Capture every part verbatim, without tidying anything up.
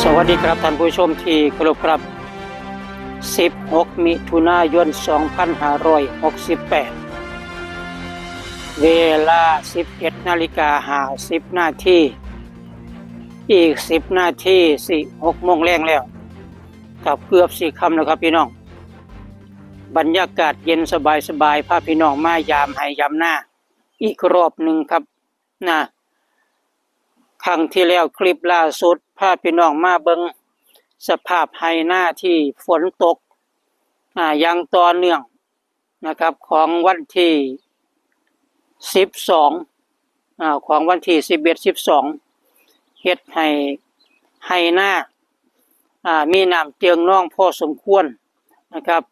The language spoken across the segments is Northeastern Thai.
สวัสดีครับท่านผู้ชมที่เคารพครับ สิบหก มิถุนายน สองพันห้าร้อยหกสิบแปด เวลา สิบเอ็ด นาฬิกา ห้าสิบ นาที อีก สิบ นาที สิ หก โมงแลงแล้ว กับเกือบ สิ ค่ำแล้วครับพี่น้อง บรรยากาศเย็นสบายๆ พาพี่น้องมายามไฮ่ยามนาอีกรอบหนึ่งครับ นะ ครั้งที่แล้วคลิปล่าสุดพาพี่น้องมาเบิ่งสภาพไฮ่นาที่ฝนตก อ่า อย่างต่อเนื่องนะครับ ของวันที่ สิบสอง อ่า ของวันที่ สิบเอ็ด สิบสอง เฮ็ดให้ไฮ่นา อ่า มีน้ำเจิ่งนองพอสมควรนะครับ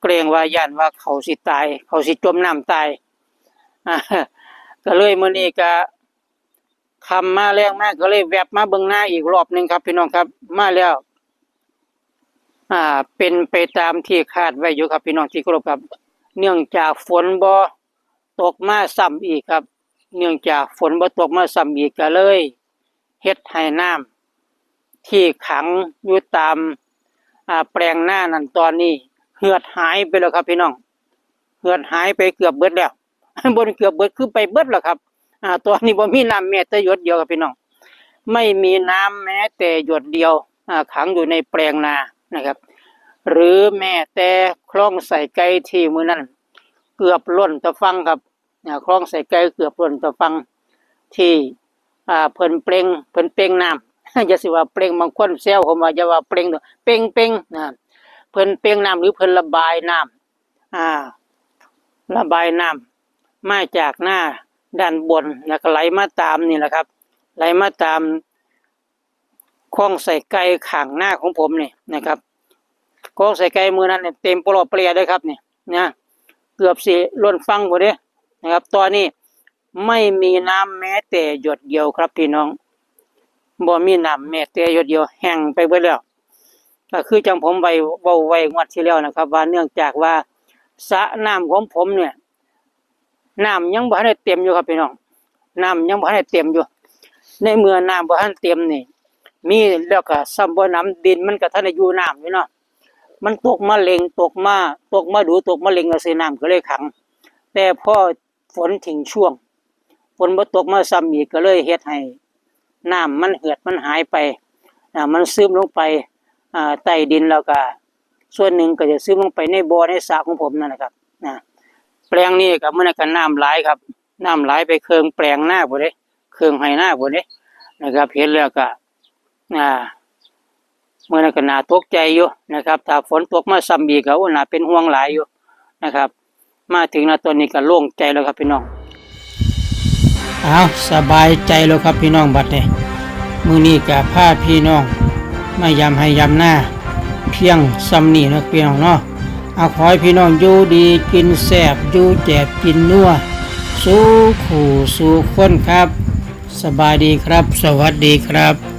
เกรงว่าย้านว่าเขาสิตาย เขาสิจมน้ำตาย อ่า ก็เลยมื้อนี้ก็ค่ำมาแลงมาก็เลยแวบมาเบิ่งนาอีกรอบหนึ่งครับพี่น้องครับ มาแล้ว อ่า เป็นไปตามที่คาดไว้อยู่ครับพี่น้องที่เคารพครับ เนื่องจากฝนบ่ตกมาซ้ำอีกครับ เนื่องจากฝนบ่ตกมาซ้ำอีกก็เลยเฮ็ดให้น้ำที่ขังอยู่ตาม อ่า แปลงนานั้นตอนนี้เหือดหายไปแล้วครับพี่น้อง เหือดหายไปเกือบเบิดแล้ว บ่เกือบเบิด คือไปเบิดแล้วครับ อ่า ตอนนี้บ่มีน้ำแม้แต่หยดเดียวครับพี่น้อง ไม่มีน้ำแม้แต่หยดเดียว อ่า ขังอยู่ในแปลงนานะครับ หรือแม้แต่คลองไส้ไก่ที่มื้อนั้นเกือบล้นตะฝั่งครับ อ่า คลองไส้ไก่เกือบล้นตะฝั่งที่ อ่า เพิ่นเปล่ง เพิ่นเปล่งน้ำ อย่าสิว่าเปล่ง บางคนแซวผมว่าอย่าว่าเปล่งเด้อ เปล่ง เปล่ง นะ เพิ่นเปล่งน้ำหรือเพิ่นระบายน้ำ อ่า ระบายน้ำมาจากนาด้านบน แล้วก็ไหลมาตามนี่แหละครับ ไหลมาตามคลองไส้ไก่ข้างนาของผมนี่นะครับ คลองไส้ไก่มื้อนั้นเนี่ยเต็มปลอเปลียเลยครับนี่นะ เกือบสิล้นฝั่งพุ้นเด้นะครับ ตอนนี้ไม่มีน้ำแม้แต่หยดเดียวครับพี่น้อง บ่มีน้ำแม้แต่หยดเดียว แห้งไปเบิดแล้ว ก็คือจั่งผมไว้ เว้าไว้งวดที่แล้วนะครับ ว่าเนื่องจากว่าสระน้ำของผมเนี่ย น้ำยังบ่ทันได้เต็มอยู่ครับพี่น้อง น้ำยังบ่ทันได้เต็มอยู่ ในเมื่อน้ำบ่ทันเต็มนี่ มีแล้วก็ซ้ำบ่หนำ ดินมันก็ทันได้อยู่น้ำอยู่เนาะ มันตกมาเล็ง ตกมา ตกมาดู ตกมาเล็งจั่งซี้ น้ำก็เลยขัง แต่พอฝนทิ้งช่วง ฝนบ่ตกมาซ้ำอีก ก็เลยเฮ็ดให้น้ำมันเหือดมันหายไป อ่า มันซึมลงไป อ่า ใต้ดิน แล้วก็ส่วนหนึ่งก็จะซึมลงไปในบ่อในสระของผมนั่นแหละครับ นะ แปลงนี้ก็มื้อนั้นก็น้ำหลายครับ น้ำหลายไปเคิ่งแปลงนาพุ้นเด้ เคิ่งไฮ่นาพุ้นเด้นะครับ เห็นแล้วก็ อ่า มื้อนั้นก็น่าตกใจอยู่นะครับ ถ้าฝนตกมาซ้ำอีกก็ โอ้ น่าเป็นห่วงหลายอยู่นะครับ มาถึง ณ ตอนนี้ก็โล่งใจแล้วครับพี่น้อง เอา สบายใจแล้วครับพี่น้อง บัดนี้ มื้อนี้ก็พาพี่น้องมายามไฮ่ยามนาเพียงส่ำนี้เนาะพี่น้องเนาะ เอา ขอให้พี่น้องอยู่ดีกินแซ่บ อยู่แจบกินนัว สู่คู่สู่คนครับ สบายดีครับ สวัสดีครับ